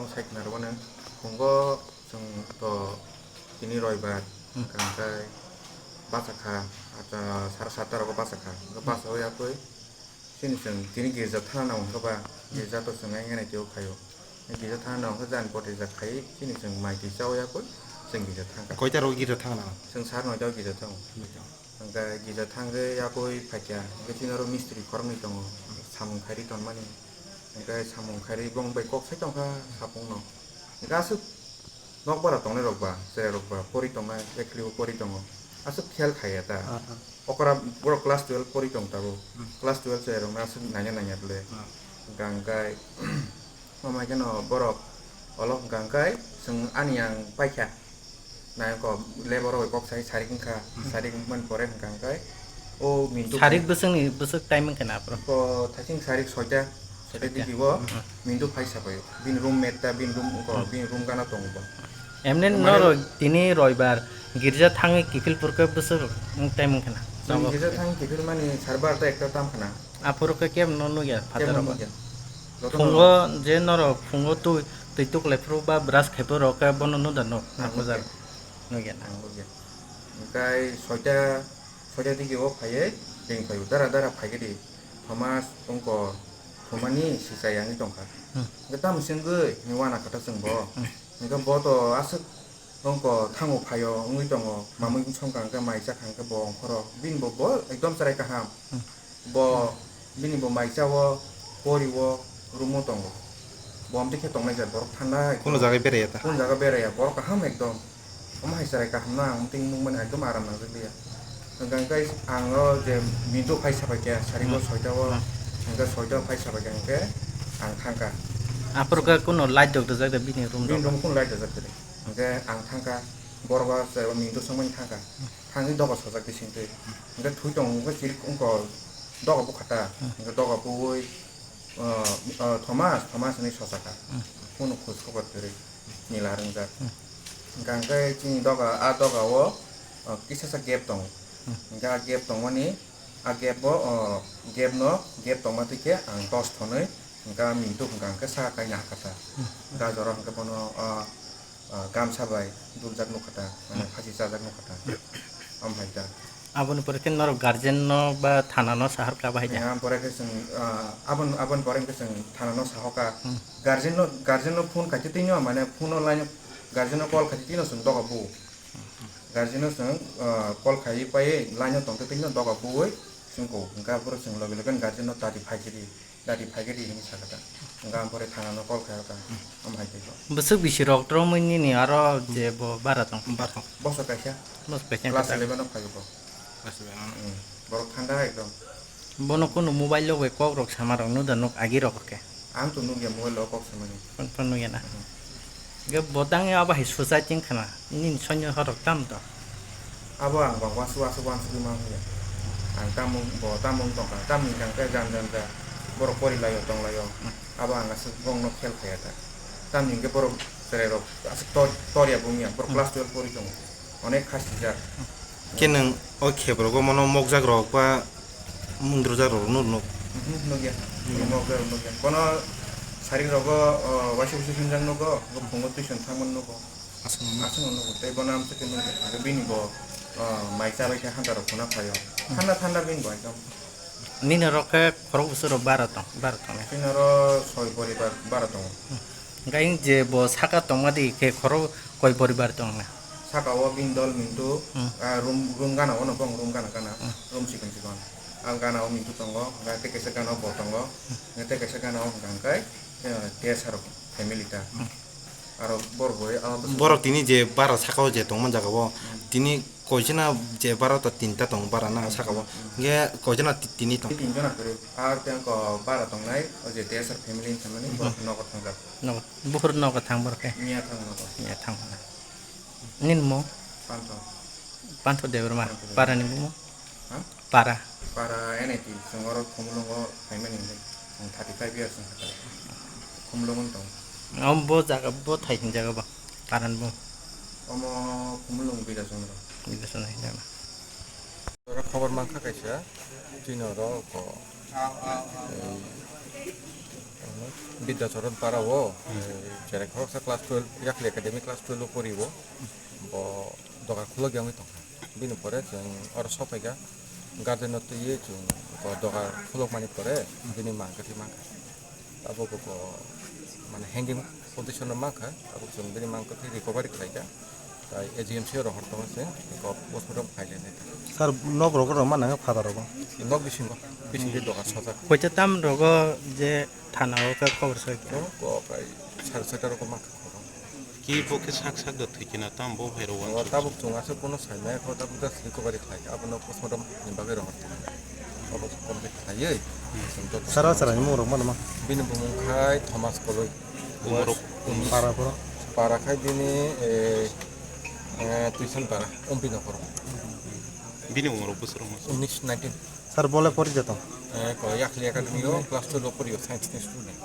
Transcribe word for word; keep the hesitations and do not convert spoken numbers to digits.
Saikna rwmani phungo chwng to tini roibar, hmm, hwnkhe bachakha, ata sara satta rogo bachakha. Hwnkhe, hmm, bachawi yakwi chini chwng tini girja thana nango hwnkhe ba, girja to chwng nai nai twibo khaio. Girja thana nango hwnkhe jani poti jak khai chini chwng mai twi chawi yakwi chwng girja thangkha. Koita rogo girja thangna? Chwng sar noita o girja thango. Noita. Hwnkhe gija thangwi yakwi phaikha, hwnkhe chini oro mistri khoroknwi tongo, samung khairwi tonmani. Hwnkhe samung khairwi bong bai kok sai tongkha sapungno. Hwnkhe aswk nokbar tongnai rok ba, cherai rok ba pori tongnai, eklibo pori tongo. Aswk khel khaiya ta. Aha. Okra borok class twelve pori tong tabuk. Hmm. Class twelve cherai rokno aswk nanya nanya bwle. Hmm. Hwnkhe ang kai Omo hai kheno borok olo hwnkha hwnkhe chwng ani yang paikha. Nai kok lebar rok kok sai sarik wngkha, hmm, sarik wngmani pore hwnkha hwnkhe o mintu sarik bwswkni bwswk time wngkha na aphuru? Ko thaiching sarik soita, soita. Soita. Digi o, hmm, mintu phai sabai o. Bini room mate ta, bini room wngkho, hmm, bini room gana tongo bo. Emni norok tini roibar girja thangwi kiphil purkhe bwswk time wngkha na? Chwng girja thangwi kiphil mani sar barta ekta tam khna. Aphuru khe kebo no nukya. Kebo phataro nukya. Jotono phungo je norok phungo twi, twi tuklai phuru ba brush khai phuru rok khe bono nukda nuk. Hmm, nukya. Nukya na. Hmm, nukya. Hwnkhe soita, soita digi o phaiwi ring phaio. Dara dara phaikhe di. Thomas wngkor thumani sichai yangwi tongkha. Hmm. Hwnkhe tamo chwngwi hwnwi wana kha ta chwng bo. Hmm. Hwnkhe bo to aswk Wngkha thango phaio wngwi tongo, mamwi bwsong kha hwnkhe mai cha kha hwnkhe bo ongkhoro. Bini bo, bo ekdom chwrai kaham. Hmm. Bo bini bo mai chao, pori o, room o tongo. Bo amtwi khe tongnai jat borok thanda. Kuno jaga beraiya ta? Kuno jaga beraiya, borok kaham ekdom. Omo hai chwrai kaham no ang amtwi nukmani ekdom aram nangjakliya. Hwnkhe ang o je mintu phai sabaikha, sari bo, hmm, soita o, hmm, hwnkhe soita o phai sabaikha hwnkhe ang thangkha. Aphuru khe kuno light rok rijak de bini room rok? Bini room kuno light rijak de. Hwnkhe ang thangkha, borok o chwrai o mintu swngmani thangkha. Thangwi doga sojak bisingtwi. Hwnkhe thwi tongo, hwnkhe chirik wngkha, doga bukha ta. Hmm. Hwnkhe doga buwi, o, o, Thomas, Thomas hinwi sochakha. Hmm. Kuno khus khobor kwrwi, nila rwngjak. Hmm. Hwnkhe chini doga, a doga o, o, kisasa gap tongo. Hmm. Hwnkhe a gap tongmani, a gap bo, o, gap no, gap tongma twi khe ang dos thonwi, hwnkhe a mintu hwnkha hwnkhe saka kaina hakha ta. Hmm. Hwnkhe a jora hwnkhe bono, o, ah, gamsa bai dubjak nukha ta, mane, hmm, phasi chajak nukha ta. Am hai ta. Aboni pore khe norok guardian no ba thana no sahar kha bahai da? Aboni pore khe chwng, ah, abon-, aboni pore khe chwng thana no sahoka. Hmm. Guardian no, guardian no phone khaitwi twi no, mane, phone no line, guardian no call khaitwi twi no chwng doga bu. Guardian no chwng, ah, call khaiwi paiwi line no tongtwi twi no doga buwi chwng ko. Hwnkhe aboro chwng loge loge guardian no tati phai khe di. Dadi phaikhe di hinwi sakha ta. Hwnkhe ang pore thana no call khaikha ta. Omo hai khe. Bwswk bisi rok romwi nini aro je bo bara tong? Bara tong. Bosor kaisa. Bosor kaisa class eleven o phai bo. Class eleven o. Hmm. Borok thanda ekdom. Bono kunu mobile o bai kok rok sama rok nuk da nuk agi rok khe? Ang to nukya mobile o kok samani. Phone phone nukya na? Hmm. Ge bo tang ya bahai suicide wng khna, nini soinyo horok tam to? Abo ang bang wansuk wansuk wansuk ma hwnwi. Ang tamung bo tamung tongkha, tamni hwnkhe jan jan ja borok pori laio tong laio. Hmm. Abo ang aswk bongno khel khaya ta. Tamni hwnkhe borok cherai rok aswk tor, tor ya bung ya, borok, hmm, class twelve pori tongo. Onek kha sijak. Khe nwng o khep rogo mono mokjak rok ba mungdrojak rok nuk nuk? Mhm, nukya. Nukya. Mokjak rok nukya. Bono sari rogo, o, waisa waisa himjak nugo, bo phungo tuition thangmani nugo. Aswk. Aswk nugo. Tei bono amtwi khe nukya. Hwnkhe bini bo, o, mai chabai khe hanja rok khuna phaio. Hmm. Thanda thanda bini bo ekdom. Nini rok khe khorok bwswk rok bara tong, bara tong. Chini oro soi poribar bara tongo. Hmm. Hwnkhe je bo saka tongma di khe khorok koi poribar tong na? Saka o bini dol Mintu, hmm, ah, room, room gana o no bong room gana gana, hmm, room chikon chikon. Ang gana o Mintu tongo, hwnkhe tei kaisa gana o bo tongo, hmm, hwnkhe tei kaisa gana o hwnkha hwnkhe, eh, T S R family ta. Hmm. Aro bor bo, ah, bwswk borok tini je bara saka o je tongma jaga o, hmm, tini koichana je bara ta tinta tongo bara na saka o. Hmm. Hwnkhe koichana ti-, tini tong. Tinjona kwrwi. Ar tei ang ko bara tongnai, o je T S R family hinwi saimani, hmm, borok nogo thangjak. Nogo. Buphuru nogo thang borok khe? Miya thang nogo. Miya thang. Nini mung? Pantho. Pantho Debbarma. Pantho Debbarma. Para ni bumung? Ha? Para. Para N I T, chwng oro Khumulwngo phaimani hwnwi. Chwng thirty five years wngkha. Khumulwngo tong. Omo bo jaga, bo thai hwnjago ba? Para ni bumung? Omo Khumulwng Bidya Chandra. Bidya Chandra hwnjago. Oro khobor mankha kaisa, chini oro ko, ei, Bidyacharan para o, eh, cherai khoroksa class twelve, Yakli Academy class twelve o pori o, bo dogar khulok ya wngwi tongkha. Bini pore chwng oro sokphaikha, guardian no twiwi chwng bo dogar khulokmani pore bini mang kwthwi mankha. Abo bo ko, mane, hanging position o mankha, abo chwng bini mang kwthwi recovery khlaikha. Tai A G M C o rohor tongo se, ko postmortem khailai nai. Sir, nok rogo rok mana father rogo? Nok bisingo, bisingo doga sajak. Koita tam rogo je thana o ka khobor sai. Ko, ko kai sar sar rogo ma khoro. Ki bo ke sak sak do thikina tam bo phai rogo. Wa tabuk chunga se kono sai nai ko tabuk das recovery khlai. Abo nok postmortem ni bagwi rohor tongo. Abo complete khlaiwi. Sara sara ni mung rok mana ma? Bini bumung khai Thomas Koloi. Umorok. Para pura. Para khai bini, eh, eh, tuition para, Umpi Nokoro. Bini umorok bosor mas. Unis nineteen. Sir, bole pori jato? Eh, ko Yakli Academy o class twelve o pori o science ni student.